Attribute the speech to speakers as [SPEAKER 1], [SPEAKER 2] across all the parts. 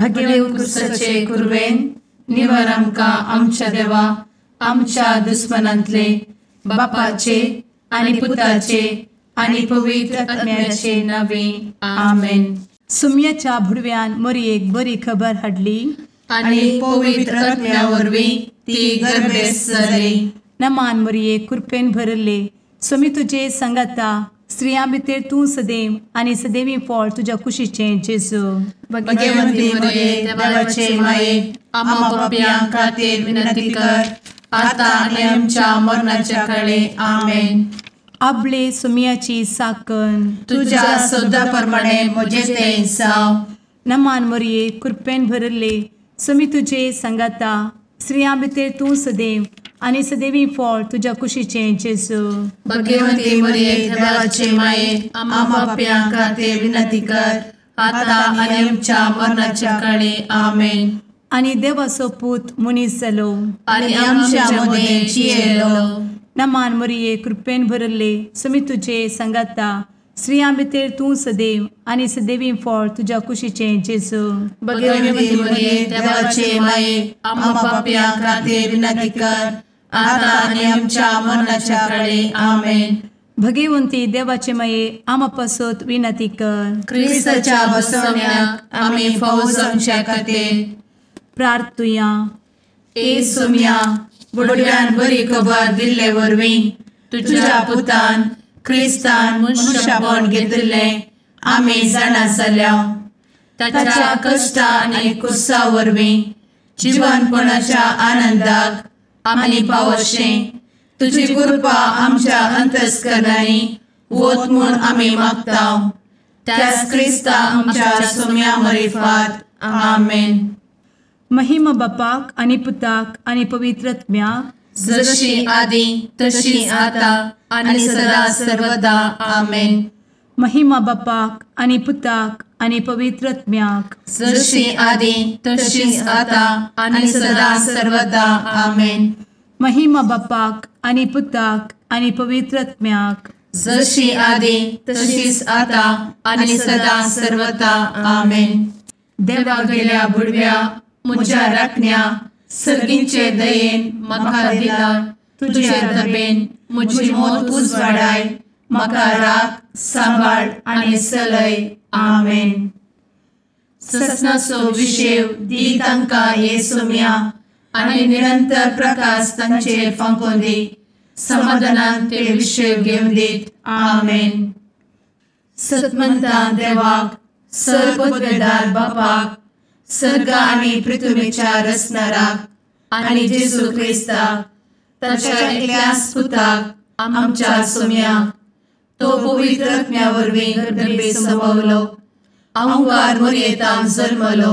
[SPEAKER 1] भगेव कुरवेन निवर आमकां आमच्या देवा आमच्या दुस्मनांतले बापाचे आनी पुताचे आनी पवित्र आत्म्याचे नावे आमेन.
[SPEAKER 2] सुम्याच्या भुडव्यान मोरयेक बरी खबर हाडली
[SPEAKER 1] आनी पवित्र आत्म्या वरवीं ती गर्भेस्त जाली.
[SPEAKER 2] नमान मोरये, कृपेन भरले, स्वामी तुजे संगाता, स्त्रियां भितर तूं सदैव आनी सदैवी फळ तुज्या कुशीचें जेजू.
[SPEAKER 1] भगवंती मोरये, देवाचे माये, आम्हा पापयां खातीर विनंती कर आता आनी आमच्या मरणाच्या काळे. आमेन.
[SPEAKER 2] आपले सुम्याची साकन
[SPEAKER 1] तुज्या सदा प्रमाणे म्हजें तें जावं.
[SPEAKER 2] नमान मोरये, कृपेन भरले, स्वामी तुजे संगाता, स्त्रियां भितर तूं सदैव आनी सदैवी फळ तुज्या कुशीचें जेजू.
[SPEAKER 1] भगवंती मोरये, देवाचे माये, आम्हा पापयां खातीर विनंती कर आता आनी आमच्या मरणाच्या काळे. आमेन.
[SPEAKER 2] आनी देवाचो पूत मनीस जालो
[SPEAKER 1] आनी आमच्या मदें जियेलो.
[SPEAKER 2] नमान मोरये, कृपेन भरले, स्वामी तुजे संगाता, स्त्रियां भितर तूं सदैव आनी सदैवी फळ तुज्या कुशीचें जेजू.
[SPEAKER 1] भगवंती मोरये, देवाचे माये, आम्हा पापयां खातीर विनंती कर आता आनी आमच्या मरणाच्या काळे. आमेन.
[SPEAKER 2] भगवंती देवाचे माये, आम्हा पासत विनंती कर.
[SPEAKER 1] क्रिस्ताच्या बसवण्याक आमी फावो जावच्या खातीर
[SPEAKER 2] प्रार्थुया.
[SPEAKER 1] ए सुम्या, बुडव्यान बरी खबर दिल्ले वरवीं तुज्या पुतान क्रिस्तान मनशापण घेतिल्लें आमी जाणा जाल्या. ताच्या कश्टा आनी कुसा वरवीं जिवनपणाच्या आनंदाक आमी पावशें तुजी कृपा आमच्या अंतस्करणांनी वत म्हूण आमी मागता. त्याच क्रिस्ता आमच्या सुम्या मरिफात. आमेन.
[SPEAKER 2] महिमा बापाक आनी पुताक आनी पवित्र आत्म्याक,
[SPEAKER 1] जशी आदी तशी आता आनी सदा सर्वदा. आमेन.
[SPEAKER 2] महिमा बापाक आनी पुताक आनी पवित्र आत्म्याक,
[SPEAKER 1] जशी आदी तशी आता आनी सदा सर्वदा. आमेन.
[SPEAKER 2] महिमा बापाक आनी पुताक आनी पवित्र आत्म्याक,
[SPEAKER 1] जशी आदी तशीच आता आनी सदा सर्वदा. आमेन. देवा गेल्या बुडव्या म्हज्या राखण्या सर्गींचे दयेन म्हाका दिला तुजे दबेन म्हजी मोत उजवाडाय, म्हाका राख सांबाळ आनी सलय. आमेन. ससनाचो विशेव दी तांकां हे सुम्या आनी निरंतर प्रकाश तांचेर फांकोवन दी, समाधानान ते विशेव घेवन दीत. आमेन. सतमंता देवाक, सर्वपदवेदार बापाक, सर्ग आनी पृथ्वीच्या रचणाराक आनी जेजू क्रिस्ताक ताच्या एकल्याच पुताक आमच्या सुम्याक, तो पवित्र आत्म्या वरवीं गर्भे संभवलो, अहंकार मोरयेतान जल्मलो,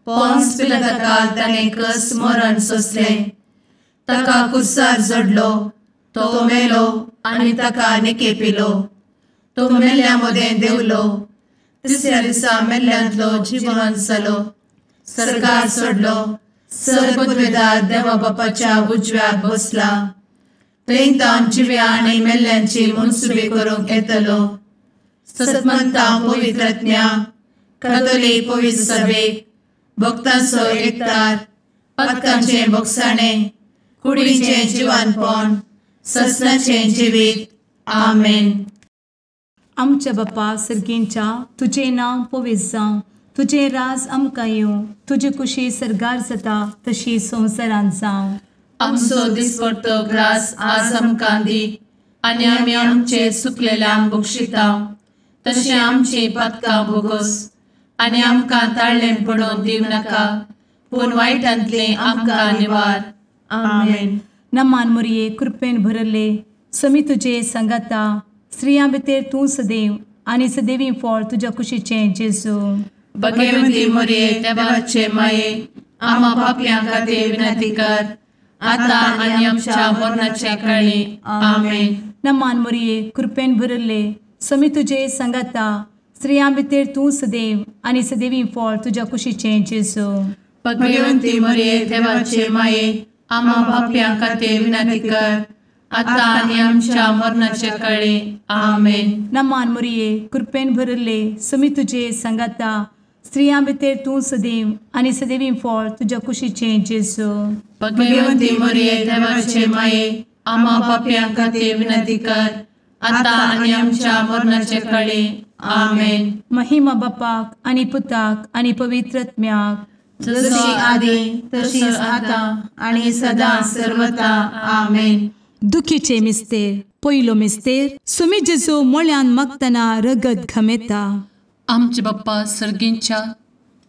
[SPEAKER 1] पोन्स पिलाताकाल ताणें कस मरण सोंसलें, ताका कुर्सार जडलो, तो मेलो आनी ताका निकेपिलो, तो मेल्ल्या मदें देंवलो, तिसऱ्या दिसा मेल्ल्यांतलो जिवन जालो, सर्गार सोडलो, सर्वपदवेदार देवा बापाच्या उजव्याक बसला, थंय तावन जिव्या आनी मेल्ल्यांची मनसुबी करूंक येतलो. सतमंता पवित्र आत्म्या, कातोलीक पवित्र सभेक, भक्तांचो एकतार, पातकांचें भोगसाणें, कुडीचें जिवानपण, ससनाचें जिवीत. आमेन.
[SPEAKER 2] आमच्या बापा सर्गींच्या, तुजें नांव पवित्र जावं, तुजें राज आमकां येवं, तुजी कुशी सर्गार जाता तशी संवसारांत जावं.
[SPEAKER 1] आमचो दिसपडतो ग्रास आज आमकां दी आनी आमी आमचे सुकलेल्यांक बक्षिता तशें आमची पातकां भोगोस आनी आमकां ताळ्ळें पडोवन दिवं नाका, पूण वायटांतलें आमकां निवार. आमेन.
[SPEAKER 2] नमान मोरये, कृपेन भरले, स्वामी तुजे संगाता, स्त्रियां भितर तूं सदैव आनी सदैवी फळ तुज्या कुशीचें जेजू.
[SPEAKER 1] भगवंती मोरये, देवाचे माये, आम्हा पापयां खातीर विनंती कर आता आनी आमच्या मरणाच्या काळी. आमेन.
[SPEAKER 2] नमान मोरये, कृपेन भरले, स्वामी तुजे संगाता, स्त्रियां भितर तूं सदैव आनी सदैवी फळ तुज्या कुशीचें जेजू.
[SPEAKER 1] भगवंती मोरये, देवाचे माये, आम्हा पापयां खातीर विनंती कर आता आनी आमच्या मरणाच्या काळी. आमेन.
[SPEAKER 2] नमान मोरये, कृपेन भरले, स्वामी तुजे संगाता, स्त्रियां भितर तूं सदैव आनी सदैवी फळ तुज्या कुशीचें जेजू.
[SPEAKER 1] भगवंती मरिये देवाचे माये, आम्हा पापयां खातीर विनंती कर, आतां आनी आमच्या मरणाचे कळे. आमेन.
[SPEAKER 2] महिमा बापाक आनी पुताक आनी पवित्र आत्म्याक,
[SPEAKER 1] जशी आदी तशीच आतां आनी सदां सर्वता. आमेन.
[SPEAKER 2] दुखीचे मिस्तेर. पयलो मिस्तेर, सुमी जेजू मोळ्यान मागतना रगत घमेता.
[SPEAKER 1] आमचे बाप्पा सर्गींच्या,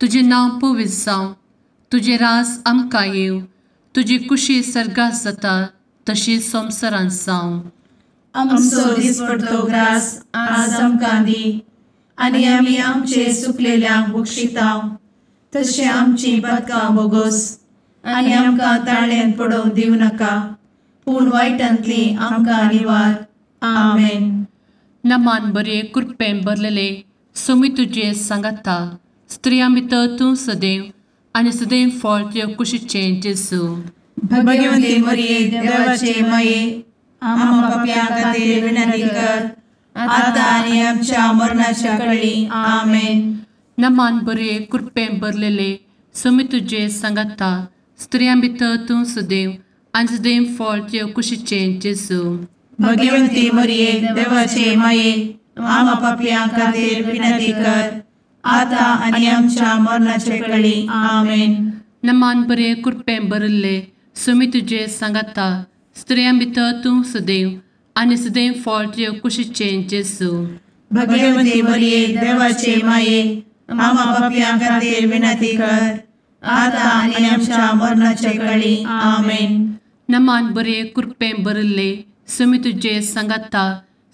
[SPEAKER 1] तुजें नांव पवित्र जावं, तुजें रास आमकां येवं, तुजी कुशी सर्गात जाता तशी संवसारांत जावं. आमचो दिसपडतो ग्रास आज आमकां दी, आनी आमी आमचे सुकलेल्यांक बक्षिता तशें आमची पातकां बोगोस, आनी आमकां ताळ्यान पडोवंक दिवं नाका, पूण वायटांतली आमकां निवार. आमेन. नमान बरे कृपेन भरलेले सोमी तुजे सांगाता, स्त्रियां भितर तूं सदैव आनी सदैव फळ तुज्या कुशीचें जेजू. भगवंती मरिये देवाचे माये, आम्हा पापयां खातीर विनंती कर, आतां आनी आमच्या मरणाच्या कळी. आमेन. नमान बरे कृपेन भरलेले सोमी तुजे सांगाता, स्त्रियां भितर तूं सदैव आनी सदैव फळ तुज्या कुशीचें जेजू. भगवंती मरिये देवाचे माये, आम्हा पापयां खातीर विनंती कर, आतां आनी आमच्या मरणाचे कळी. आमेन. नमान बरे कृपेन भरिल्ले सोमी तुजे सांगाता, स्त्रियां भितर तूं सदैव आनी सदैव फळ तुज्या कुशीचें जेजू. भगवंती मरिये देवाचे माये, आम्हा पापयां खातीर विनंती कर, आतां आनी आमच्या मरणाचे कळी. आमेन. नमान बरे कृपेन भरिल्ले सोमी तुजे सांगाता,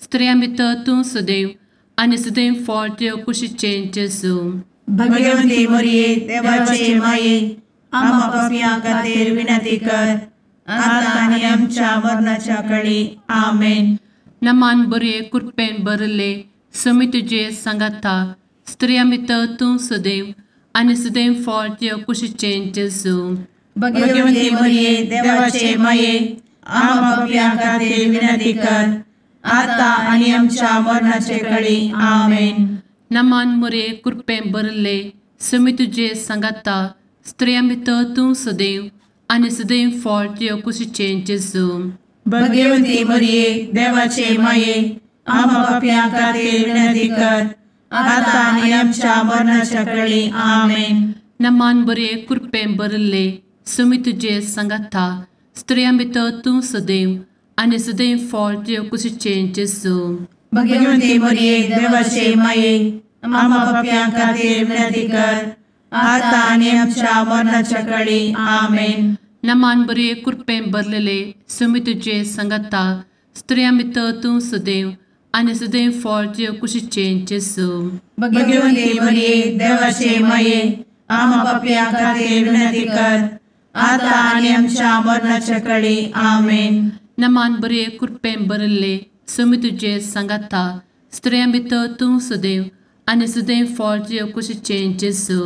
[SPEAKER 1] स्त्रियां भितर तूं सदैव आनी सदैव फळ तुज्या कुशीचें जेजू. भगवंती मरिये देवाचे माये, आम्हा पापयां खातीर विनंती कर, आतां आनी आमच्या मरणाच्या कळी. आमेन. नमान बरे कृपेन भरिल्ले सोमी तुजे सांगाता, स्त्रियां भितर तूं सदैव आनी सदैव फळ तुज्या कुशीचें जेजू. भगवंती मरिये देवाचे माये, आम्हा पापयां खातीर विनंती कर, आतां आनी आमच्या मरणाचे कळी. आमेन. नमान मरिये कृपेन भरिल्ले सोमी तुजे सांगाता, स्त्रियां भितर तूं सदैव आनी सदैव फळ तुज्या कुशीचें जेजू. भगवंती मरिये देवाचे माये, आम्हा पापयां खातीर विनंती कर, आतां आनी आमच्या मरणाच्या कळी. आमेन. नमान बरे कृपेन भरिल्ले सोमी तुजे सांगाता, स्त्रियां भितर तूं सदैव आनी सदैव फळ तुज्या कुशीचें जेजू. भगवंती मरिये देवाचे माये, आम्हा पापयां खातीर विनंती कर, आतां आनी आमच्या मरणाच्या कळी. आमेन. नमान बरे कृपेन भरलेले सोमी तुजे सांगाता, स्त्रियां भितर तूं सदैव आनी सदैव फळ तुज्या कुशीचें जेजू. भगवंती मरिये देवाचे माये, आम्हा पापयां खातीर विनंती कर, आतां आनी आमच्या मरणाच्या कळी. आमेन. नमान बरे कृपेन भरिल्ले सोमी तुजे सांगाता, स्त्रियां भितर तूं सदैव आनी सदैव फळ तुज्या कुशीचें जेजू.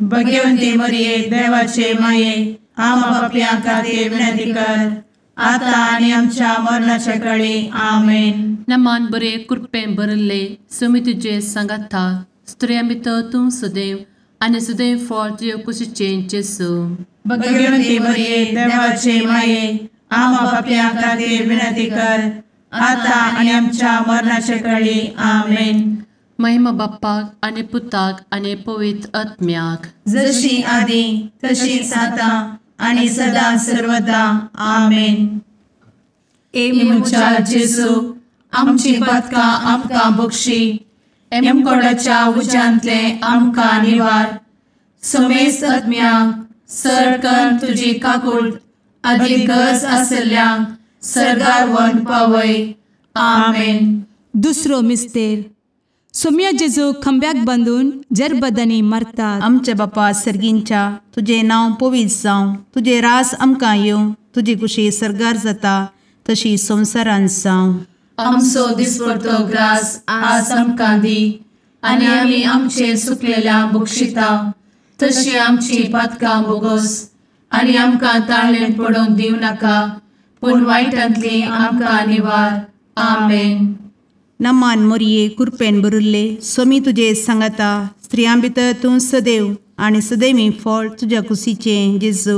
[SPEAKER 1] भगवंती मरिये देवाचे माये, आम्हा पापयां खातीर विनंती कर, आतां आनी आमच्या मरणाच्या कळी. आमेन. नमान बरे कृपेन भरिल्ले सोमी तुजे सांगाता, स्त्रियां भितर तूं सदैव आनी सदैव फळ तुज्या कुशीचें जेजू. भगवंती मरिये देवाचे माये, आम्हा पापयां खातीर विनंती कर, आतां आनी आमच्या मरणाचे कळी. आमेन. महिमा बाप्पाक आनी पुताक आनी पवित्र आत्म्याक, जशी आदी तशीच आतां आनी सदां सर्वदा. आमेन. ए म्हज्या जेजू, आमची पातकां आमकां बक्षी, एमकोडाच्या उज्यांतले आमकां निवार, समेस्त आत्म्यांक सर तुजी काकूट आदी गरज आसल्ल्यांक सर्गार व्हरून पावय. आमेन.
[SPEAKER 2] दुसरो मिस्तेर, सोम्या जेजू खांब्याक बांदून जरबदांनी मारतात.
[SPEAKER 3] आमच्या बापा सर्गींच्या, तुजें नांव पवित्र जावं, तुजें रास आमकां येवं, तुजी कुशी सर्गार जाता तशी संवसारांत जावं.
[SPEAKER 1] आमचो दिसपडतो ग्रास आज आमकां दी, आनी आमी आमचे सुकलेल्या बक्षिता तशी आमची पातकां बोगोस, आनी आमकां ताळ्ळेन पडोवंक दिवं नाका, पूण वायटांतली आमकां निवार. आमेन.
[SPEAKER 3] नमान मोरये कृपेन भरिल्ले सोमी तुजे सांगाता, स्त्रियां भितर तूं सदैव आनी सदैवी फळ तुज्या कुशीचें जेजू।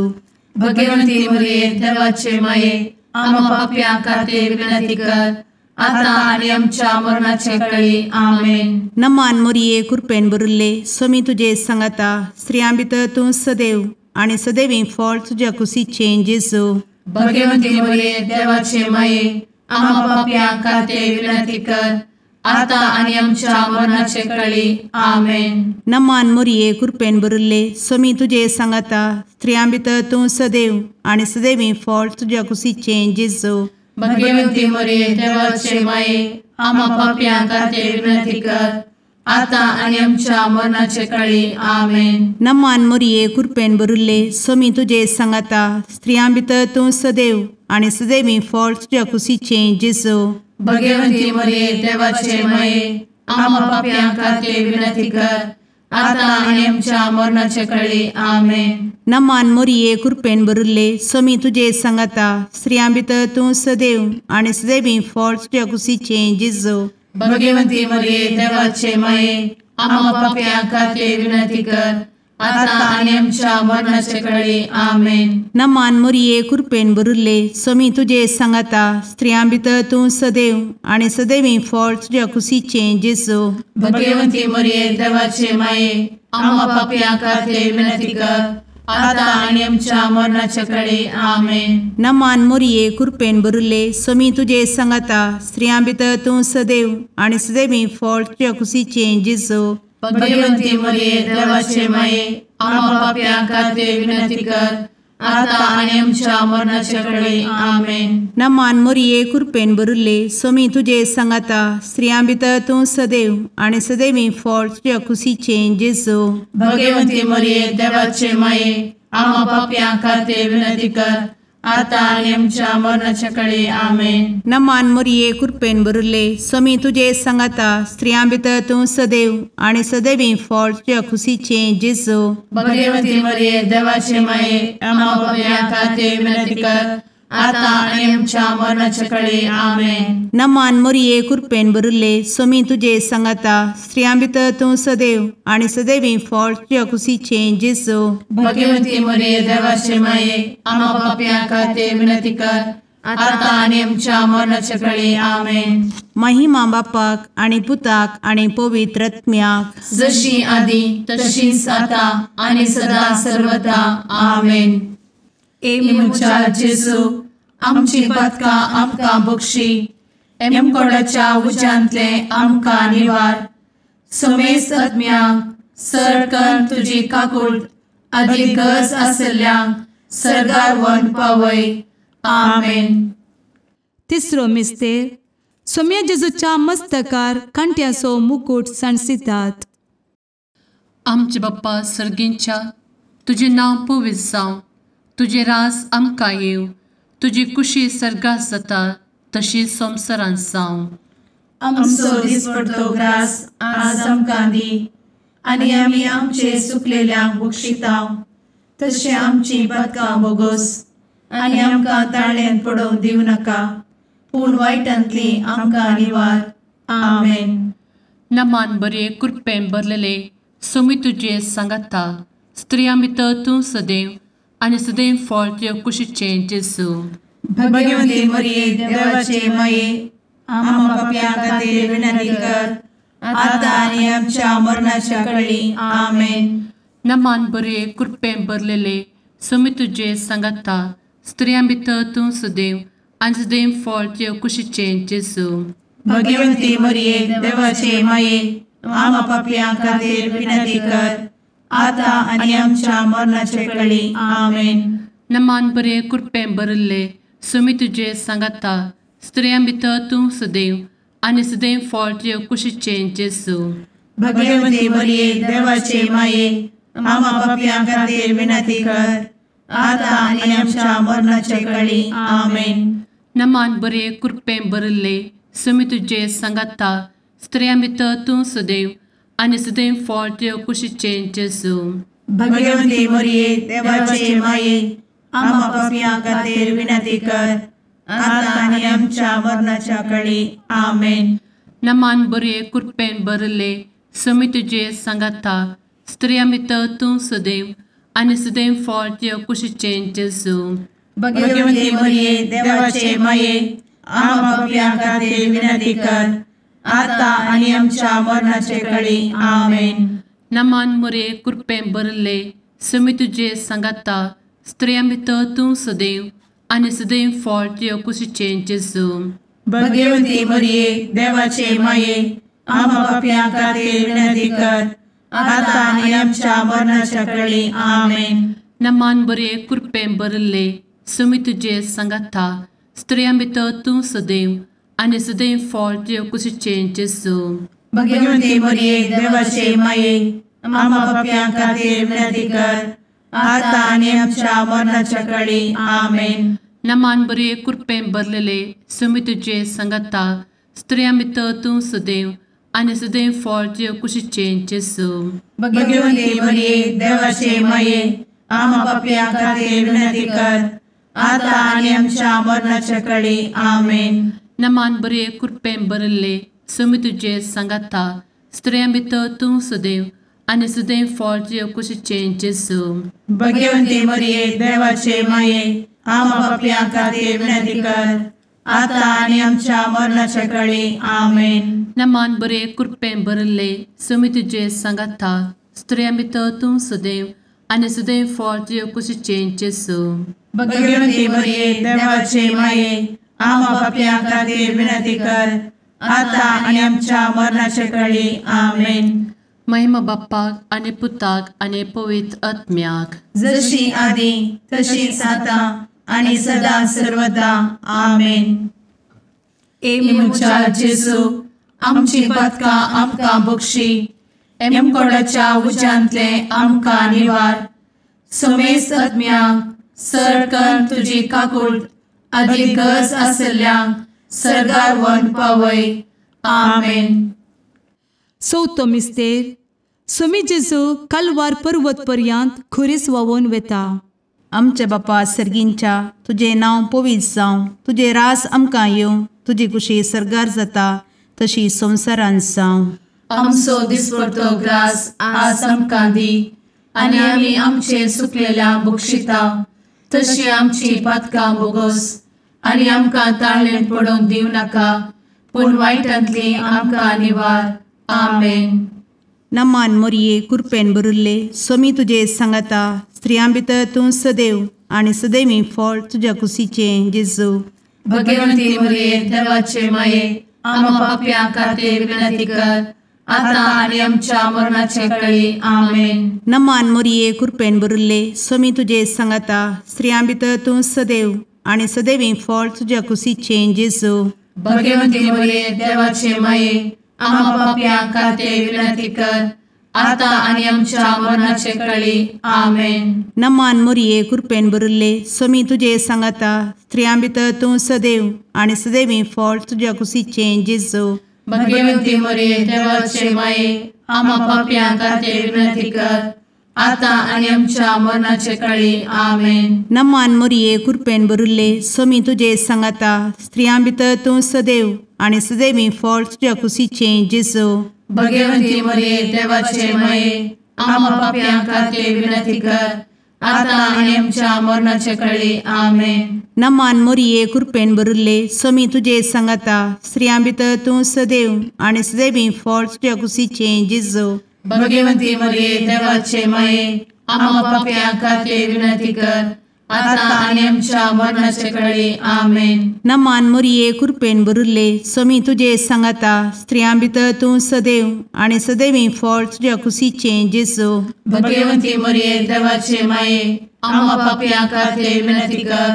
[SPEAKER 1] भगवंती मरिये देवाचे माये आम्हा पाप्यां खातीर विनंती कर आता आनी आमच्या मरणाचे वेळी। आमेन।
[SPEAKER 3] नमान मरिये कृपेन भरिल्ले स्वामी तुजे सांगाता स्त्रियां भितर तूं सदैव आनी सदैवी फळ तुज्या कुशीचें जेजू।
[SPEAKER 1] भगवंती मरिये देवाचे माये आम्हा पाप्यां खातीर विनंती कर आता आनी आमच्या मरणाचे वेळी। आमेन।
[SPEAKER 3] नमान मरिये कृपेन भरिल्ले स्वामी तुजे सांगाता स्त्रियां भितर तूं सदैव आनी सदैवी फळ तुज्या कुशीचें जेजू।
[SPEAKER 1] भगवंती मरिये देवाचे माये आम्हा पाप्यां खातीर विनंती कर आता आनी आमच्या मरणाचे वेळी। आमेन।
[SPEAKER 3] नमान मरिये कृपेन भरिल्ले स्वामी तुजे सांगाता स्त्रियां भितर तूं सदैव आनी सदैवी फळ तुज्या कुशीचें जेजू।
[SPEAKER 1] भगवंती मरिये देवाचे माये आम्हा पाप्यां खातीर विनंती कर आता आनी आमच्या मरणाचे वेळी। आमेन।
[SPEAKER 3] नमान मरिये कृपेन भरिल्ले स्वामी तुजे सांगाता स्त्रियां भितर तूं सदैव आनी सदैवी फळ तुज्या कुशीचें जेजू।
[SPEAKER 1] भगवंती मरिये देवाचे माये आम्हा पाप्यां खातीर विनंती कर आता आनी आमच्या मरणाचे वेळी। आमेन।
[SPEAKER 3] नमान मरिये कृपेन भरिल्ले स्वामी तुजे सांगाता स्त्रियां भितर तूं सदैव आनी सदैवी फळ तुज्या कुशीचें जेजू।
[SPEAKER 1] भगवंती मरिये देवाचे माये आम्हा पाप्यां खातीर विनंती कर आता आनी आमच्या मरणाचे वेळी। आमेन।
[SPEAKER 3] नमान मरिये कृपेन भरिल्ले स्वामी तुजे सांगाता स्त्रियां भितर तूं सदैव आनी सदैवी फळ तुज्या कुशीचें जेजू।
[SPEAKER 1] भगवंती मरिये देवाचे माये आम्हा पाप्यां खातीर विनंती कर आता आनी आमच्या मरणाचे वेळी। आमेन।
[SPEAKER 3] नमान मरिये कृपेन भरिल्ले स्वामी तुजे सांगाता स्त्रियां भितर तूं सदैव आनी सदैवी फळ तुज्या कुशीचें जेजू।
[SPEAKER 1] भगवंती मरिये देवाचे माये आम्हा पाप्यां खातीर विनंती कर आता आनी आमच्या मरणाचे वेळी। आमेन।
[SPEAKER 3] नमान मरिये कृपेन भरिल्ले स्वामी तुजे सांगाता स्त्रियां भितर तूं सदैव आनी सदैवी फळ तुज्या कुशीचें जेजू।
[SPEAKER 1] भगवंती मरिये देवाचे माये आम्हा पाप्यां खातीर विनंती कर आता आनी आमच्या मरणाचे वेळी। आमेन।
[SPEAKER 3] नमान मरिये कृपेन भरिल्ले स्वामी तुजे सांगाता स्त्रियां भितर तूं सदैव आनी सदैवी फळ तुज्या कुशीचें जेजू।
[SPEAKER 1] भगवंती मरिये देवाचे माये आम्हा पाप्यां खातीर विनंती कर आता आनी आमच्या मरणाचे वेळी। आमेन।
[SPEAKER 3] महिमा बापाक आनी पुताक आनी पवित्र आत्म्याक
[SPEAKER 1] जशी आदी तशीच आता आनी सदा सर्वदा। आमेन। ए म्हज्या जेजू आमची पातकां आमकां बक्षी एमकोडाच्या उज्यांतले आमकां निवार समेस्त आत्म्यांक सरकन तुजी काकूट आदी गरज आशिल्ल्यांक सर्गार व्हरून पावय। आमेन।
[SPEAKER 2] तिसरो मिस्तेर सोम्या जेजूच्या मस्तकार कांट्याचो मुकूट सांडसितात।
[SPEAKER 1] आमचे बाप्पा सर्गींच्या तुजें नांव पवित्र जावं, तुजें राज आमकां येवं, तुजी कुशी सर्गात जाता तशी संवसारांत जावं।
[SPEAKER 4] आमचो दिसपडतो ग्रास आज आमकां दी आनी आमी आमचे सुकलेल्यांक बक्षिता तशें आमची पातकां बोगोस आनी आमकां ताळ्यान पडोवंक दिवं नाका पूण वायटांतली आमकां निवार। आमेन।
[SPEAKER 1] नमान बरे कृपेन भरलेले स्वामी तुजे सांगाता स्त्रियां भितर तूं सदैव आनी सदैव फळ तुज्या कुशीचें जेजू।
[SPEAKER 4] भगवंती मरिये देवाचे माये आम्हा पाप्यां खातीर विनंती कर आता आनी आमच्या मरणाच्या वेळी। आमेन।
[SPEAKER 1] नमान बरे कृपेन भरलेले स्वामी तुजे सांगाता स्त्रियां भितर तूं सदैव आनी सदैव फळ तुज्या कुशीचें जेजू।
[SPEAKER 4] भगवंती मरिये देवाचे माये आम्हा पाप्यां खातीर विनंती कर आता आनी आमच्या मरणाचे वेळी। आमेन।
[SPEAKER 1] नमान बरे कृपेन भरिल्ले स्वामी तुजे सांगाता स्त्रियां भितर तूं सदैव आनी सदैव फळ तुज्या कुशीचें जेजू।
[SPEAKER 4] भगवंती मरिये देवाचे माये आम्हा पाप्यां खातीर विनंती कर आता आनी आमच्या मरणाचे वेळी। आमेन।
[SPEAKER 1] नमान बरे कृपेन भरिल्ले स्वामी तुजे सांगाता स्त्रियां भितर तूं सदैव आनी सदैव फळ तुज्या कुशीचें जेजू।
[SPEAKER 4] भगवंती मरिये देवाचे माये आम्हा पाप्यां खातीर विनंती कर आता आनी आमच्या मरणाच्या वेळी। आमेन।
[SPEAKER 1] नमान बरे कृपेन भरिल्ले समी तुजे सांगाता स्त्रियां भितर तूं सदैव आनी सदैव फळ तुज्या कुशीचें जेजू.
[SPEAKER 4] भगवती मरिये देवाचे माये आम्हा पाप्यां खातीर विनंती कर आता आनी आमच्या मरणाचे कळी. आमेन.
[SPEAKER 1] नमान मोरये कृपेन भरिल्ले समी तुजे सांगाता स्त्रियां भितर तूं सदैव आनी सदैव फळ तुज्या कुशीचें जेजू.
[SPEAKER 4] भगवती मरिये देवाचे माये आम्हा पाप्यां खातीर विनंती कर आता आनी आमच्या मरणाच्या कळी. आमेन.
[SPEAKER 1] नमान बरे कृपेन भरिल्ले समी तुजे सांगाता स्त्रियां भितर तूं सदैव आनी सदैव फळ तुज्या कुशीचें जेजू.
[SPEAKER 4] भगवती मरिये देवाचे माये आम्हा पाप्यां खातीर विनंती कर आता आनी आमच्या मरणाच्या कळी. आमेन.
[SPEAKER 1] नमान बरे कृपेन भरलेले समी तुजे सांगाता स्त्रियां भितर तूं सदैव आनी सदैव फळ तुज्या कुशीचें जेजू.
[SPEAKER 4] भगवती मरिये देवाचे माये आम्हा पाप्यां खातीर विनंती कर आता आनी आमच्या मरणाच्या कळी. आमेन.
[SPEAKER 1] नमान बरे कृपेन भरिल्ले समी तुजे सांगाता स्त्रियां भितर तूं सदैव आनी सदैव फळ तुज्या कुशीचें जेजू.
[SPEAKER 4] भगवती मरिये देवाचे माये आम्हा पाप्यां खातीर विनंती कर आता आनी आमच्या मरणाच्या कळी. आमेन.
[SPEAKER 1] नमान बरे कृपेन भरिल्ले समी तुजे सांगाता स्त्रियां भितर तूं सदैव आनी सदैव फळ तुज्या कुशीचें जेजू.
[SPEAKER 4] भगवती मरिये देवाचे माये आम्हा पाप्यां खातीर विनंती कर आता आनी आमच्या मरणाच्या कळी. आमेन.
[SPEAKER 1] महिमा बाप्पाक आनी पुताक आनी पवित्र आत्म्याक,
[SPEAKER 4] जशी आदी तशीच आता आनी सदा सर्वदा. आमेन.
[SPEAKER 2] ए
[SPEAKER 4] म्हज्या जेजू आमची पातकां आमकां बक्षी, एमकोडाच्या उज्यांतले आमकां निवार, समेस्त आत्म्यांक सरकन तुजी काकूट आदी गरज आसल्ल्यांक सर्गार व्हरून पावय. आमेन.
[SPEAKER 2] चवथो मिस्तेर सुमी जेजू कालवार पर्वत पर्यंत खुरीस व्हांवून वेता.
[SPEAKER 3] आमच्या बापा सर्गींच्या तुजें नांव पवित्र जावं, तुजें राज आमकां येवं, तुजी कुशी सर्गार जाता तशी संवसारांत जावं.
[SPEAKER 1] आमचो दिसपडतो ग्रास आज आमकां दी आनी आमी आमचे सुकलेल्या बक्षिता तशी आमची पातकां बोगोस आनी आमकां ताळेन पडोवंक दिवं नाका पूण वायटांतली आमकां निवार. आमेन.
[SPEAKER 3] नमान मोरये कृपेन भरिल्ले सोमी तुजे सांगाता स्त्रियां भितर तूं सदैव आनी सदैवी फळ तुज्या कुशीचें जेजू.
[SPEAKER 1] भगवंती मोरये देवाचे माये आम्हा पाप्यां खातीर विनंती कर आता आनी आमच्या मरणाचे कळी. आमेन.
[SPEAKER 3] नमान मोरये कृपेन भरिल्ले सोमी तुजे सांगाता स्त्रियां भितर तूं सदैव आनी सदैवी फळ तुज्या कुशीचें जेजू.
[SPEAKER 1] भगवंती मोरये देवाचे माये आम्हा पाप्यां खातीर विनंती कर आता आनी आमच्या मरणाचे कळी. आमेन.
[SPEAKER 3] नमान मोरये कृपेन भरिल्ले सोमी तुजे सांगाता स्त्रियां भितर तूं सदैव आनी सदैवी फळ तुज्या कुशीचें जेजू.
[SPEAKER 1] भगवंती मोरये देवाचे माये आम्हा पाप्यां खातीर विनंती कर आता आनी आमच्या मरणाचे कळी. आमेन.
[SPEAKER 3] नमान मोरये कृपेन भरिल्ले सोमी तुजे सांगाता स्त्रियां भितर तूं सदैव आनी सदैवी फळ तुज्या कुशीचें जेजू.
[SPEAKER 1] भगवंती मोरये देवाचे माये आम्हा पाप्यां खातीर विनंती कर आता आनी आमच्या मरणाचे कळी. आमेन.
[SPEAKER 3] नमान मोरये कृपेन भरिल्ले सोमी तुजे सांगाता स्त्रियां भितर तूं सदैव आनी सदैवी फळ तुज्या कुशीचें जेजू.
[SPEAKER 1] भगवंती मोरये देवाचे माये आम्हा पाप्यां खातीर विनंती कर आता आनी आमच्या मरणाचे कळी. आमेन.
[SPEAKER 3] नमान मोरये कृपेन भरिल्ले सोमी तुजे सांगाता स्त्रियां भितर तूं सदैव आनी सदैवी फळ तुज्या कुशीचें जेजू.
[SPEAKER 1] भगवंती मोरये देवाचे माये आम्हा पाप्यां खातीर विनंती कर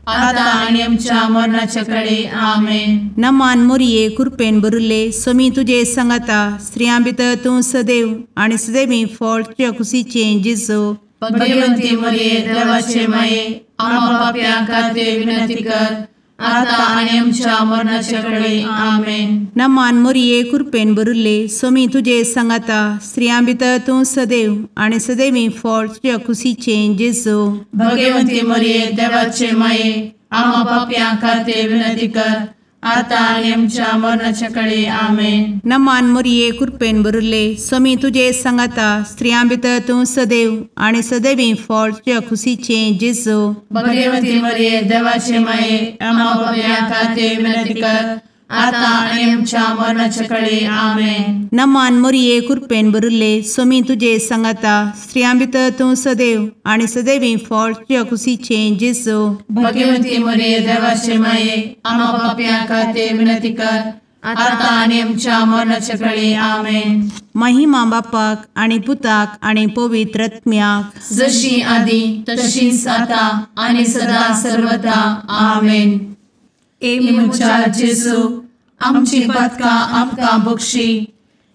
[SPEAKER 1] आता आनी आमच्या मरणाचे कळी. आमेन.
[SPEAKER 3] नमान मोरये कृपेन भरिल्ले सोमी तुजे सांगाता स्त्रियां भितर तूं सदैव आनी सदैवी फळ तुज्या कुशीचें जेजू.
[SPEAKER 1] भगवंती मोरये देवाचे माये आम्हा पाप्यां खातीर विनंती कर आता आनी आमच्या मरणाचे कळी. आमेन.
[SPEAKER 3] नमान मोरये कृपेन भरिल्ले सोमी तुजे सांगाता स्त्रियां भितर तूं सदैव आनी सदैवी फळ तुज्या कुशीचें जेजू.
[SPEAKER 1] भगवंती मोरये देवाचे माये आम्हा पाप्यां खातीर विनंती कर आतां आनी आमच्या मरणाच्या कळे आमेन.
[SPEAKER 3] नमान मोरये कृपेन भरिल्ले स्वामी तुजे सांगाता स्त्रियां भितर तूं सदैव आनी सदैवी फळ तुज्या खुशीचें जेजू.
[SPEAKER 1] भगवती मरिये देवाचे माये आम्हा पाप्यां खातीर विनंती कर आतां आनी आमच्या मरणाच्या कळे आमेन.
[SPEAKER 3] नमान मोरये कृपेन भरिल्ले स्वामी तुजे सांगाता स्त्रियां भितर तूं सदैव आनी सदैवी फळ तुज्या खुशीचें जेजू.
[SPEAKER 1] भगवती मरिये देवाचे माये आम्हा पाप्यां खातीर विनंती कर आतां आनी आमच्या मरणाच्या कळे आमेन.
[SPEAKER 3] महिमा बापाक आनी पुताक आनी पवित्र आत्म्याक
[SPEAKER 1] जशी आदी तशीच आतां आनी सदा सर्वदा आमेन. ए म्हज्या जेजू आमची पातकां आमकां बक्षी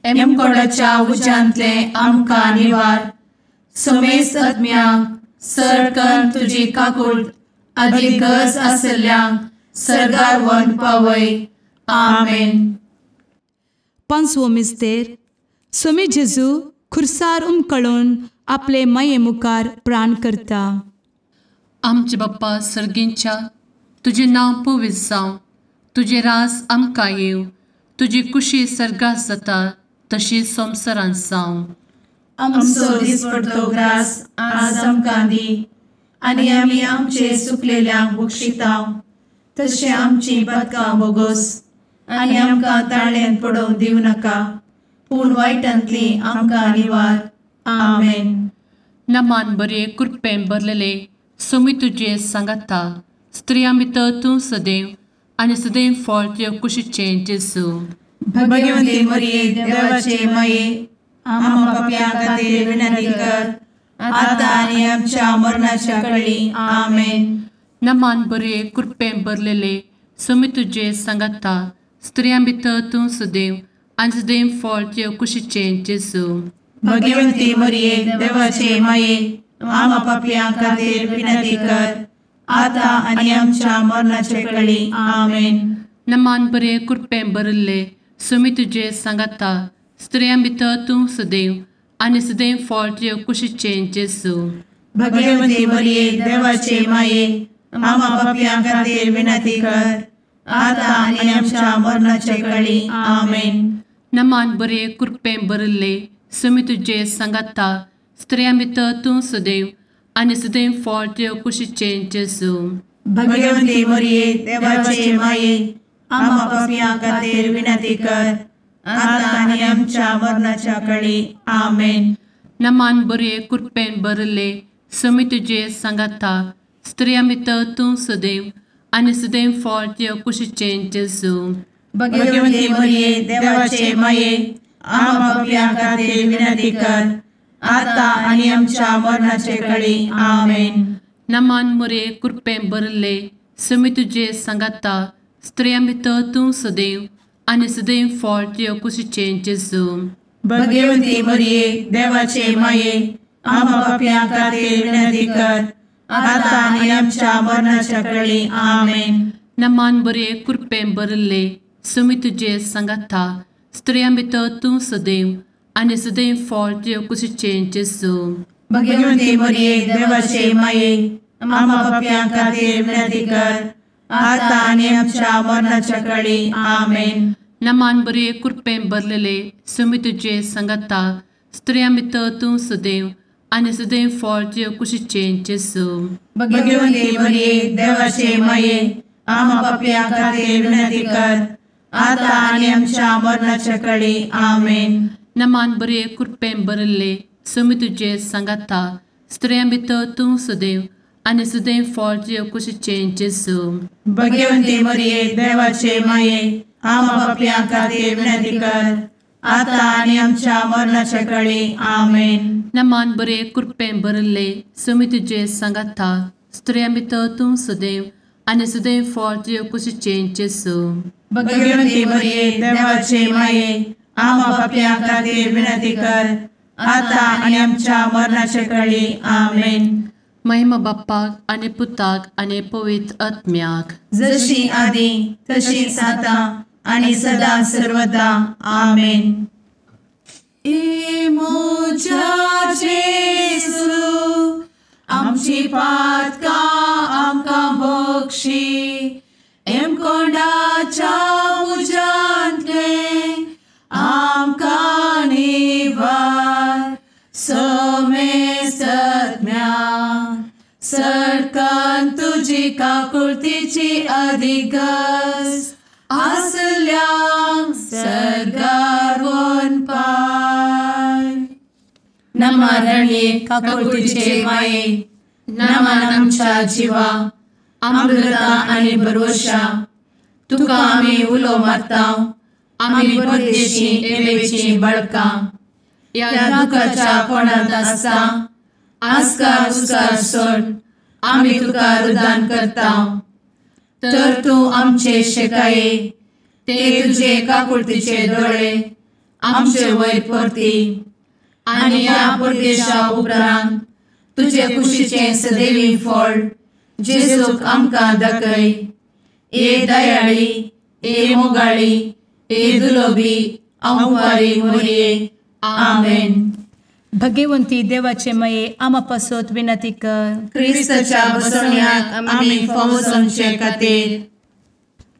[SPEAKER 1] एमकोडाच्या उज्यांतले आमकां निवार समेस्त आत्म्यांक सरकन तुजी काकूट आदी गरज आसल्ल्यांक सरगार वन पावय आमेन.
[SPEAKER 2] पांचवो मिस्तेर स्वामी जेजू खुर्सार उमकळून आपले माये मुखार प्राण करता.
[SPEAKER 1] आमचे बाप्पा सर्गींच्या तुजें नांव पवित्र जावं, तुजें राज आमकां येवं, तुजी कुशी सर्गात जाता तशी संवसारांत जावं. आमचो दिसपडतो ग्रास आज आमकां दी आनी आमी आमचे सुकलेल्यांक बक्षितांव तशें आमची पातकां बोगोस आनी आमकां ताळ्यांत पडोवंक दिवं नाका पूण वायटांतली आमकां निवार आमेन. नमान बरे कृपेन भरलेले स्वामी तुजे सांगाता स्त्रियां भितर तूं सदैव आनी सदैव फळ तुज्या कुशीचें जेजू. भगवती मरिये देवाचे माये आम्हा पाप्यां खातीर विनंती कर आतां आनी आमच्या मरणाच्या कळी आमेन. नमान बरे कृपेन भरलेले स्वामी तुजे सांगाता स्त्रियां भितर तूं सदैव आनी सदैव फळ तुज्या कुशीचें जेजू. भगवती मरिये देवाचे माये आम्हा पाप्यां खातीर विनंती कर आतां आनी आमच्या मरणाचे कळी आमेन. नमान बरे कृपेन भरिल्ले स्वामी तुजे सांगाता स्त्रियां भितर तूं सदैव आनी सदैव फळ तुज्या कुशीचें जेजू. भगवती मरिये देवाचे माये आम्हा पाप्यां खातीर विनंती कर आतां आनी आमच्या मरणाचे कळी आमेन. नमान बरे कृपेन भरिल्ले स्वामी तुजे सांगाता स्त्रियां भितर तूं सदैव आनी सदैव फळ तुज्या कुशीचें जेजू. भगवती मरिये देवाचे माये आम्हा पाप्यां खातीर विनंती कर आतां आनी आमच्या मरणाच्या कळी आमेन. नमान बरे कृपेन भरिल्ले स्वामी तुजे सांगाता स्त्रियां भितर तूं सदैव आनी सदैव फळ तुज्या कुशीचें जेजू. भगवती मरिये देवाचे माये आम्हा पाप्यां खातीर विनंती कर आतां आनी आमच्या मरणाचे कळी आमेन. नमान मरिये कृपेन भरिल्ले स्वामी तुजे सांगाता स्त्रियां भितर तूं सदैव आनी सदैव फळ तुज्या कुशीचें जेजू. भगवती मरिये देवाचे माये आम्हा पाप्यां खातीर विनंती कर आतां आनी आमच्या मरणाच्या कळी आमेन. नमान बरे कृपेन भरिल्ले स्वामी तुजे सांगाता स्त्रियां भितर तूं सदैव आनी सदैव फळ तुज्या कुशीचें जेजू. भगवती मरिये देवाचे माये आम्हा पाप्यां खातीर विनंती कर आतां आनी आमच्या मरणाच्या कळी आमेन. नमान बरे कृपेन भरलेले स्वामी तुजे सांगाता स्त्रियां भितर तूं सदैव आनी सदैव फळ तुज्या कुशीचें जेजू. भगवती मरिये देवाचे माये आम्हा पाप्यां खातीर विनंती कर आतां आनी आमच्या मरणाच्या कळी आमेन. नमान बरे कृपेन भरिल्ले स्वामी तुजे सांगाता स्त्रियां भितर तूं सदैव आनी सदैव फळ तुज्या कुशीचें जेजू. भगवती मरिये देवाचे माये आम्हा पाप्यां खातीर विनंती कर आतां आनी आमच्या मरणाच्या कळी आमेन. नमान बरे कृपेन भरिल्ले स्वामी तुजे सांगाता स्त्रियां भितर तूं सदैव आनी सदैव फळ तुज्या कुशीचें जेजू. भगवती मरिये देवाचे माये आम्हा पाप्यां खातीर विनंती कर आतां आनी आमच्या मरणाच्या कळी आमेन. महिमा बाप्पाक आनी पुताक आनी पवित्र आत्म्याक जशी आदी तशीच आतां आनी सदा सर्वदा आमेन. ए म्हज्या जेजू आमची पातकां आमकां बक्षी एमकोंडाच्या तुजी काकुळतीची अधिगस आसल्यांक सर्गार वनपाय. नमा रणये काकुळतीचे माये, नमन आमच्या जिवा, अमृता आनी भरवशा, तुका आमी उलो मारता, आमी परदेशी एवेची बळकां, ह्या दुखाच्या कोणांत आसता आस्कार उस्कार सोड आमी तुका रुदान करता. तर तूं आमचे शेकाये ते तुजे काकुळतीचे दोळे आमचे वयर परती आनी ह्या परदेशा उपरांत तुजे कुशीचें सदैवी फळ जेजूक आमकां दाखय. ए दयाळी, ए मोगाळी, ए दुलोबी अंवारी मोरये. आमेन.
[SPEAKER 2] भगवंती देवाचे मये आमा पासत विनंती कर.
[SPEAKER 4] क्रिस्ताच्या बसवण्याक आमी फावो जावचे खातीर.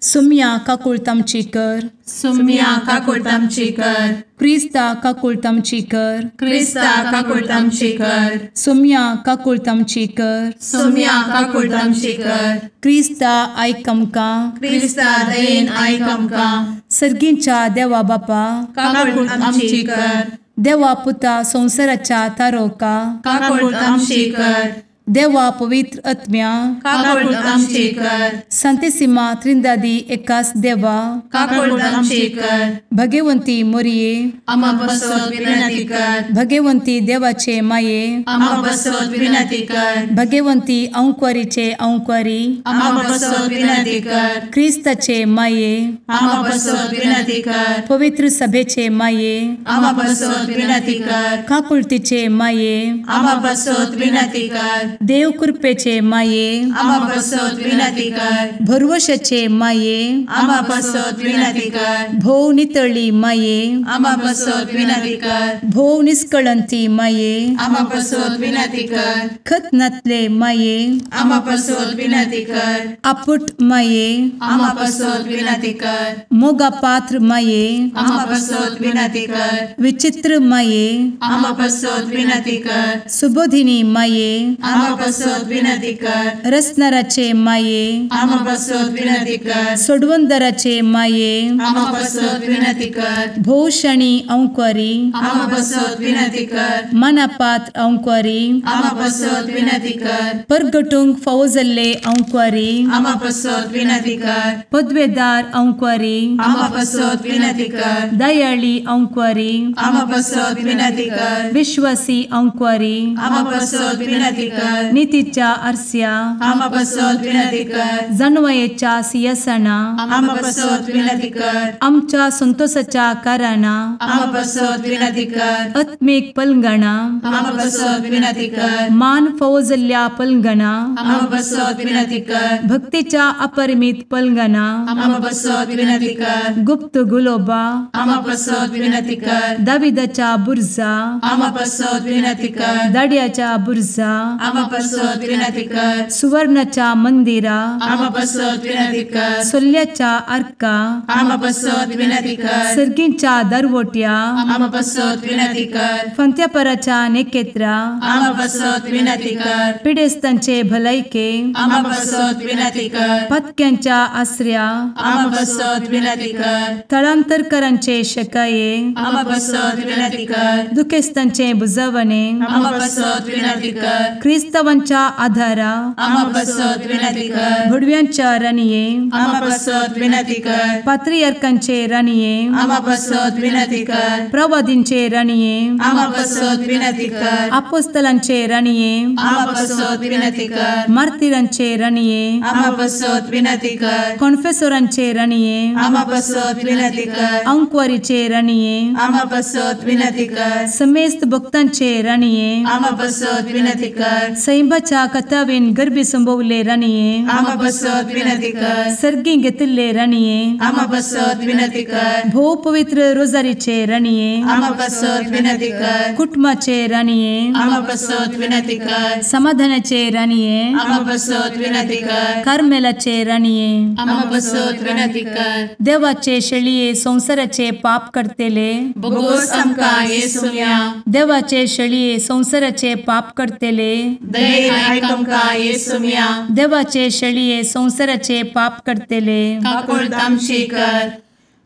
[SPEAKER 2] सुम्या काकुळत आमची कर.
[SPEAKER 4] सुम्या काकुळत आमची कर.
[SPEAKER 2] क्रिस्ता काकुळत आमची कर.
[SPEAKER 4] क्रिस्ता काकुळत आमची कर.
[SPEAKER 2] सुम्या काकुळत आमची कर.
[SPEAKER 4] सुम्या काकुळत आमची कर.
[SPEAKER 2] क्रिस्ता आयक आमकां.
[SPEAKER 4] क्रिस्ता दयेन आयक आमकां.
[SPEAKER 2] सर्गींच्या देवा बापा
[SPEAKER 4] काकुळत आमची कर.
[SPEAKER 2] देवा पुता संवसाराच्या तारोका
[SPEAKER 4] काकुळत आमची कर.
[SPEAKER 2] देवा पवित्र आत्म्या
[SPEAKER 4] काकुळत आमची कर.
[SPEAKER 2] संतेसिमा त्रिंदादी एकास देवा
[SPEAKER 4] काकुळत आमची कर.
[SPEAKER 2] भगवंती मोरये
[SPEAKER 4] आमा पासत विनंती कर.
[SPEAKER 2] भगवंती देवाचे माये
[SPEAKER 4] आमा पासत विनंती कर.
[SPEAKER 2] भगवंती अंकुरीचे अंकुरी
[SPEAKER 4] आमा पासत विनंती कर.
[SPEAKER 2] क्रिस्ताचे माये
[SPEAKER 4] आमा पासत विनंती कर.
[SPEAKER 2] पवित्र सभेचे माये
[SPEAKER 4] आमा पासत विनंती कर.
[SPEAKER 2] काकुळतीचे माये
[SPEAKER 4] आमा पासत विनंती कर.
[SPEAKER 2] देव कृपेचे माये
[SPEAKER 4] आमा पासत विनंती कर.
[SPEAKER 2] भरवशाचे माये
[SPEAKER 4] आमा पासत विनंती कर.
[SPEAKER 2] भोव नितळी माये
[SPEAKER 4] आमा पासत विनंती कर.
[SPEAKER 2] भोव निष्कळंती माये
[SPEAKER 4] आमा पासत विनंती कर.
[SPEAKER 2] खत नातले माये
[SPEAKER 4] आमा पासत विनंती कर.
[SPEAKER 2] आपुट माये
[SPEAKER 4] आमा पासत विनंती कर.
[SPEAKER 2] मोगा पात्र माये
[SPEAKER 4] आमा पासत विनंती कर.
[SPEAKER 2] विचित्र माये
[SPEAKER 4] आमा पासत विनंती कर.
[SPEAKER 2] सुबोधिनी माये
[SPEAKER 4] आमा पासत विनंती कर.
[SPEAKER 2] रसनाराचे माये
[SPEAKER 4] आमा पासत विनंती कर.
[SPEAKER 2] सोडवंदराचे माये
[SPEAKER 4] आमा पासत विनंती कर.
[SPEAKER 2] भोवशणी अंकुरी
[SPEAKER 4] आमा पासत विनंती कर.
[SPEAKER 2] मनापात्र अंकुरी
[SPEAKER 4] आमा पासत विनंती कर.
[SPEAKER 2] परगटूंक फावो जाल्ले अंकुरी
[SPEAKER 4] आमा पासत विनंती कर.
[SPEAKER 2] पदवेदार अंकुरी
[SPEAKER 4] आमा पासत विनंती कर.
[SPEAKER 2] दयाळी अंकुरी
[SPEAKER 4] आमा पासत विनंती कर.
[SPEAKER 2] विश्वासी अंकुरी
[SPEAKER 4] आमा पासत विनंती कर.
[SPEAKER 2] नितीच्या आरस्या
[SPEAKER 4] आमा पासत विनंती कर.
[SPEAKER 2] जानवयेच्या सिंहासना
[SPEAKER 4] आमा पासत विनंती कर.
[SPEAKER 2] आमच्या संतोषाच्या कारणा
[SPEAKER 4] आमा पासत विनंती कर.
[SPEAKER 2] आत्मीक पलंगणा
[SPEAKER 4] आमा पासत विनंती कर.
[SPEAKER 2] मान फावो जाल्ल्या पलंगणा
[SPEAKER 4] आमा पासत विनंती कर.
[SPEAKER 2] भक्तीच्या अपरिमित पलंगणा
[SPEAKER 4] आमा पासत विनंती कर.
[SPEAKER 2] गुप्त गुलोबा
[SPEAKER 4] आमा पासत विनंती कर.
[SPEAKER 2] दाविदाच्या बुर्जा
[SPEAKER 4] आमा पासत विनंती कर.
[SPEAKER 2] दाड्याच्या बुर्जा
[SPEAKER 4] आमा पासत विनंती कर.
[SPEAKER 2] सुवर्णाच्या मंदिरा
[SPEAKER 4] आमा पासत विनंती कर.
[SPEAKER 2] सोल्याच्या आर्का
[SPEAKER 4] आमा पासत विनंती कर.
[SPEAKER 2] सर्गींच्या दरवट्या
[SPEAKER 4] आमा पासत विनंती कर.
[SPEAKER 2] फंत्यापराच्या नेकेत्रा
[SPEAKER 4] आमा पासत विनंती कर.
[SPEAKER 2] पिडेस्तांचे भलायके
[SPEAKER 4] आमा पासत विनंती कर.
[SPEAKER 2] पत्क्यांच्या आसऱ्या
[SPEAKER 4] आमा पासत विनंती कर.
[SPEAKER 2] थळांतरकरांचे शकाये
[SPEAKER 4] आमा पासत विनंती कर.
[SPEAKER 2] दुखेस्तांचे बुजवणे
[SPEAKER 4] आमा पासत विनंती कर.
[SPEAKER 2] क्रिस्तावांच्या आधारा
[SPEAKER 4] आमा पासत विनंती कर.
[SPEAKER 2] भुडव्यांच्या राणये
[SPEAKER 4] आमा पासत विनंती कर.
[SPEAKER 2] पात्रियार्कांचे राणये
[SPEAKER 4] आमा पासत विनंती कर.
[SPEAKER 2] प्रवादींचे राणये
[SPEAKER 4] आमा पासत विनंती कर.
[SPEAKER 2] आपोस्तलांचे राणये
[SPEAKER 4] आमा पासत विनंती कर.
[SPEAKER 2] मार्तिरांचे राणये
[SPEAKER 4] आमा पासत विनंती कर.
[SPEAKER 2] कॉन्फेसोरांचे राणये
[SPEAKER 4] आमा पासत विनंती कर.
[SPEAKER 2] अंकुवारीचे राणये
[SPEAKER 4] आमा पासत विनंती कर.
[SPEAKER 2] समेस्त भक्तांचे राणये
[SPEAKER 4] आमा पासत विनंती कर.
[SPEAKER 2] सैंबाच्या कथावेन गर्भी संभवले राणये
[SPEAKER 4] आमा पासत विनंती कर.
[SPEAKER 2] सर्गी घेतिल्ले राणये
[SPEAKER 4] आमा पासत विनंती कर.
[SPEAKER 2] भोव पवित्र रोजारीचे राणये
[SPEAKER 4] आमा पासत विनंती कर.
[SPEAKER 2] कुटुंबाचे राणये
[SPEAKER 4] आमा पासत विनंती कर.
[SPEAKER 2] समाधानाचे राणये
[SPEAKER 4] आमा पासत विनंती कर.
[SPEAKER 2] कार्मेलाचे राणये
[SPEAKER 4] आमा पासत विनंती कर.
[SPEAKER 2] देवाचे शेळये संवसाराचे पाप करतेले
[SPEAKER 4] बोगोस आमकां येसुम्या
[SPEAKER 2] देवाचे शेळये संवसाराचे पाप करतेले
[SPEAKER 1] दयेन आयक आमकां येसुम्या।
[SPEAKER 2] देवाचे शेळये संवसाराचे पाप करतले
[SPEAKER 1] काकुळट आमची कर।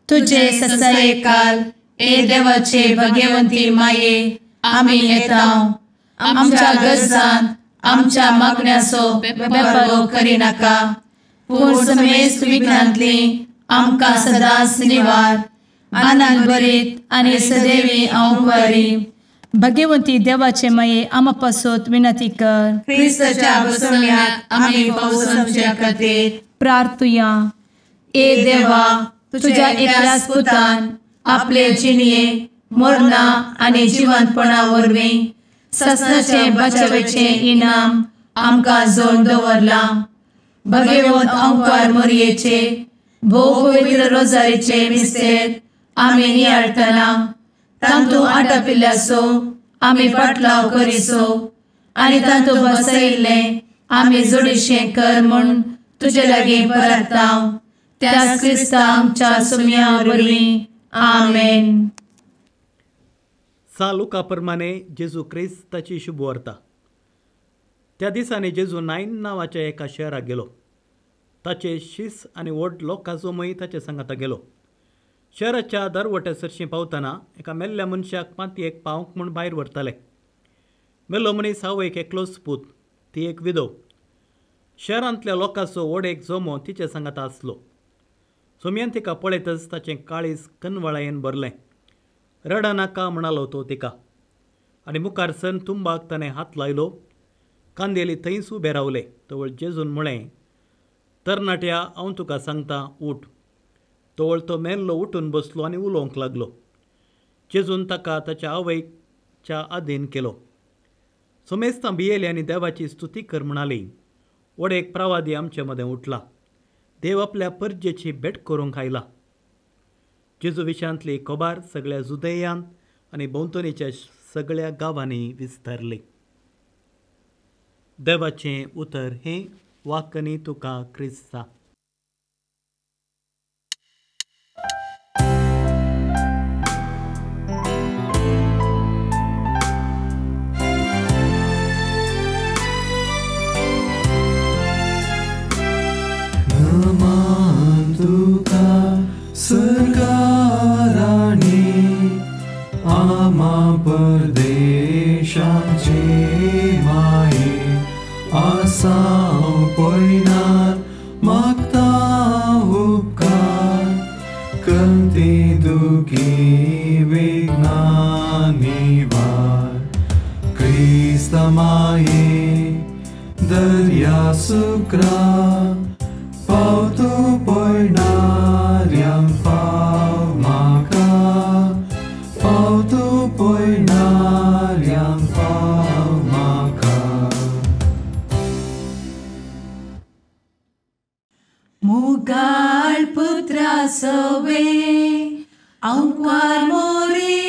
[SPEAKER 2] तुजे
[SPEAKER 1] ससायेकाल ए देवाचे भगवंती माये आमी येता आमच्या गरजान आमच्या मागण्याचो बेपर्वो करिनाका पूण समेस्त विघ्नांतली आमकां सदांच निवार। आनंद भरीत आनी सदैवी अंवकारी
[SPEAKER 2] भगवंती देवाचे माये आमा पासत विनंती कर।
[SPEAKER 1] क्रिस्ताच्या बसवण्याक आमी पावसाच्या खातीर
[SPEAKER 2] प्रार्थुया।
[SPEAKER 1] ए देवा तुझ्या एकल्याच पुतान आपले जिणये मरणा आनी जिवंतपणा वरवीं ससनाचे बचावेचे इनाम आमकां जोडून दवरलां। भगवंत अंकार मोरयेचे भोव पवित्र रोजारीचे मिस्तेर आमी नियाळटना तांतू आटापिल्ल्याचो आमी पाटलाव करिसो आनी तांतू बसयिल्लें आमी जोडीशें कर म्हूण तुजे लागीं परता त्याच क्रिस्ता आमच्या सुम्या वरवीं आमेन।
[SPEAKER 5] सा लुका प्रमाणे जेजू क्रिस्त ताची शुभ वार्ता। त्या दिसांनी जेजू नायन नांवाच्या एका शहराक गेलो। ताचे शीस आनी व्हड लोकांचो मय ताचे सांगाता गेलो। शहराच्या दरवट्या सरशीं पावतना एका मेल्ल्या मनशाक मातयेक पावंक म्हूण भायर व्हरताले। मेल्लो मनीस आवयक एकलोच पूत, ती एक विधव। शहरांतल्या लोकांचो व्हड एक जमो तिचे सांगाता आसलो। सोमयान तिका पळयतच ताचें काळीज कनवळायेन भरलें। रडनाका म्हणालो तो तिका आनी मुखार सन तुंबाक ताणें हात लायलो। कांदेली थंयच उबे रावले। तवळ जेजून म्हळें, तरणाट्या हांव तुका सांगता उठ। तवळ तो मेल्लो उठून बसलो आनी उलोवंक लागलो। जेजून ताका ताच्या आवयच्या आदीन केलो। सोमेस्तां भियेली आनी देवाची स्तुती कर म्हणाली, व्हड एक प्रवादी आमचे मदें उठला, देव आपल्या परजेची भेट करूंक आयला। जेजू विशांतली खबर सगळ्या जुदेयांत आनी भोंवतणीच्या सगळ्या गांवांनी विस्तारली। देवाचें उतर हें वाकनी तुका क्रिस्ता।
[SPEAKER 6] नमन तुका सरकाराणी आमा परदेशाचे माये आसाव पयनार मागता उपकार कंती दुखी विघ्ना निवार। क्रिस्त माये दर्या सुक्रा पावतो पयणाऱ्यांक पाव म्हाका पावतो पयणाऱ्यांक पाव म्हाका।
[SPEAKER 1] मुगाळ पुत्रा सवे अंकार मोरे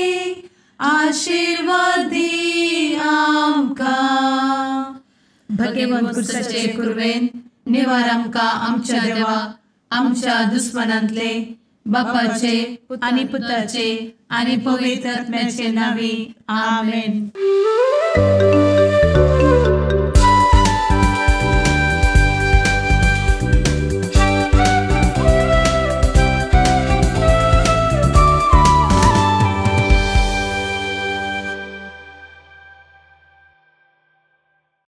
[SPEAKER 1] आशीर्वादी आमकां। भगवंत कुर्साचे कुर्वेन निवार आमकां आमच्या देवा आमच्या दुस्मनांतले बापाचे
[SPEAKER 2] आनी पुताचे आनी पवित्र आत्म्याचे नांवी आमेन।